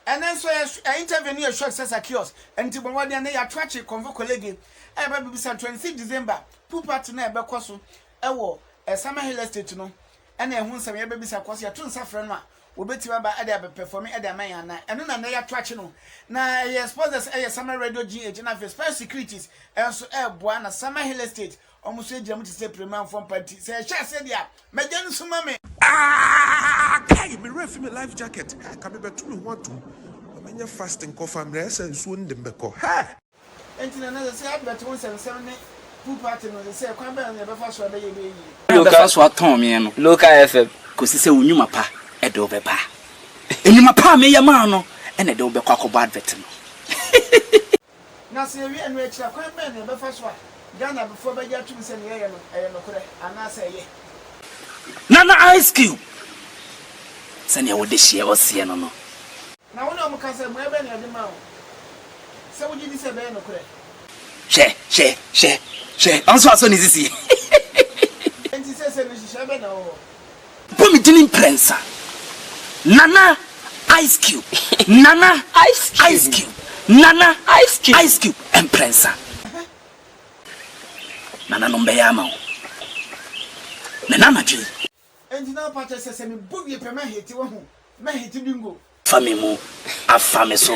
Ɛnɛ nso yɛ interview no yɛ short sɛ Zacchaeus nti bɔ mmɔden ɛnɛ yɛato akye Kɔmfo Kolege a yɛba bebisa 26 December pool party no a ɛbɛkɔ so ɛwɔ Summer Hill Estate no ɛna ɛho nsɛm yɛbɛbisa kɔ so yɛto nsa frɛ no a wɔbɛtumi aba ɛde abɛpɛfɔmi ɛde ama yɛn anaa ɛno na ɛnɛ yɛato akye no na ɛyɛ sponsors ɛyɛ Summer Radio GH na afei Special Securities ɛnso ɛɛboa na Summer Hill Estate wɔn nso gyina mu te sɛ piremanfoɔ mpa nti sɛ ɛhyɛ aseɛ deɛ a mɛgya no so ma me. Ah, kai, me werɛ fi me life jacket. Hɛ, ka mebɛto me ho atom. Ma menyɛ fast nkɔfa mmerɛ sɛ nsuo no de me bɛkɔ. Hɛ! Enti na na ɛsɛ sɛ advert ho nsɛmnsɛm ne pool party no, ɛsɛ sɛ kwan bɛn na yɛbɛfa so a ɛbɛyɛ ɛbɛyɛ yie. Wobɛfa so atɔn me no. Local FM. Kɔsi sɛ wo nnwuma pa de wo bɛba. Nnwuma pa a meyɛ maa no na ɛde wo bɛkɔ akɔbɔ advert no. Na sɛ yɛwie ɛno akyiri a, kwan bɛn na yɛbɛfa so a Ghanafoɔ bɛgye atom sɛ nea yɛyɛ no, ɛyɛ nokorɛ anaasɛ ɛyɛ? Nana Ice Cube, sɛnea wode hyeɛ ɔseɛ no no. Na wo ne wɔn kasa, mmuaeɛ bɛn na yɛde maa wo sɛ wogye di sɛ ɛbɛyɛ nokorɛ? Hwɛ, hwɛ, hwɛ, hwɛ, ɔno nso asɔ ne sisi. Enti seesei no, nhyehyɛe bɛn na ɛwɔ hɔ? Bɔ me din mprɛnsa. Nana Ice Cube, Nana Ice Cube, Nana Ice Cube mprɛnsa. Nananom bɛyɛ ama wo. Nana anadwo yi. Enti na ɔpa kyɛ sɛ sɛ mebɔ wie pɛ mɛhete, wahu, mɛhete bingo. Fa me mu afa me so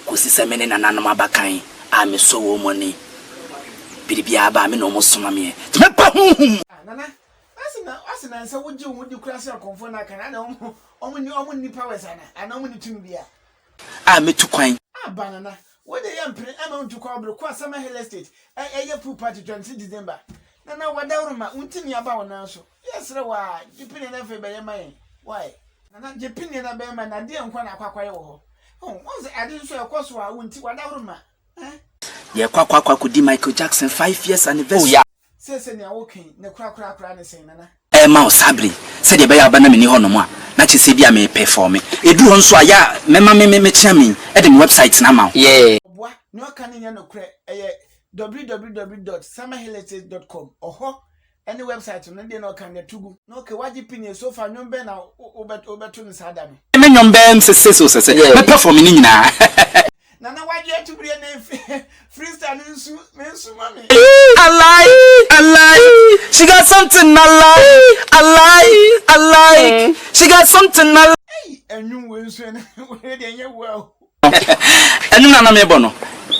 kɔsi sɛ me ne nananom abakan a mesɔ wɔn mu ani. Biribiara ba a, me na wɔsoma meɛ. Nti mɛba honhom mu. Ah, Nana, ase na ase na nsɛ wogye wo ho di koraa sɛ ɔkɔmfoɔ no aka no, adɛn wɔn wɔn nni wɔn nni powers ana anaa wɔn nni tumi biara? A mɛtu kwan. Aba Nana, wo deɛ yɛ mpene ɛma wo ntu kwan wɔ bere ko a Summer Hill Estate ɛyɛ pool party 23 December. Nana wadaworoma, wo ntini aba wo nan so. Yɛsrɛ wo aa, gye pene na afei bɛyɛ ma yɛn. Why? Nana, gye pene na bɛyɛ ma yɛn, na deɛn nko na akɔ akɔyɛ wɔ hɔ? Wohu sɛ ade nso ɛkɔ so a, wo nti, wadaworoma, eh? Yɛkɔ akɔ akɔ akɔdi Michael Jackson 5 years anniversary. Seesei nea woka yi, ne korakorakora ne sɛn, Nana? Ɛrema wo saa bere yi, sɛdeɛ ɛbɛyɛ a wobɛna menni hɔnom a, na kyerɛ sɛ ebia merepɛfɔɔme. Ɛduru hɔ nso a, yɛ a mɛma me me mekyea me yi de me website no ama wo. Yeah. Ɔboa, nea ɔka no nyɛ nokorɛ, ɛyɛ www dot summerhillestate dot com ɔhɔ ɛne website no deɛ na ɔka no deɛ to gu. Na okay wagye pin so far nnwom bɛn na wobɛto no saa da no? Me nnwom bɛyɛ sɛ sɛ sɛ sɛ mɛpɛfɔɔme ne nyinaa. Nana wagye ato bere na freestyle no nsu me nsu ma me. I like, I like, she got something I like, I like, I like, she got something I like. Hey, ɛnwom wei nso ɛno wei deɛ ɛnyɛ wo o. Ɛno na na mebɔ no.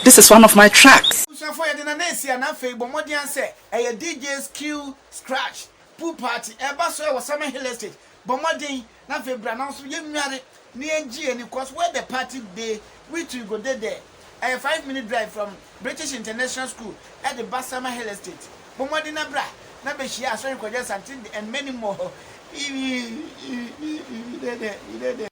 This is one of my tracks. Abusuafoɔ yɛde Nana esi a na afei bɔ mmɔden sɛ ɛyɛ DJ Skill Scratch pool party ɛba so ɛwɔ Summer Hill Estate bɔ mmɔden na afei bra na nso yɛnware na yɛngye yɛn ani cause where the party dey we too go dey there ɛyɛ 5 minute drive from British International School ɛde ba Summer Hill Estate bɔ mmɔden na bra na bɛhyia Asɔre Kwadwo Asante and many more. We dey there, we dey there.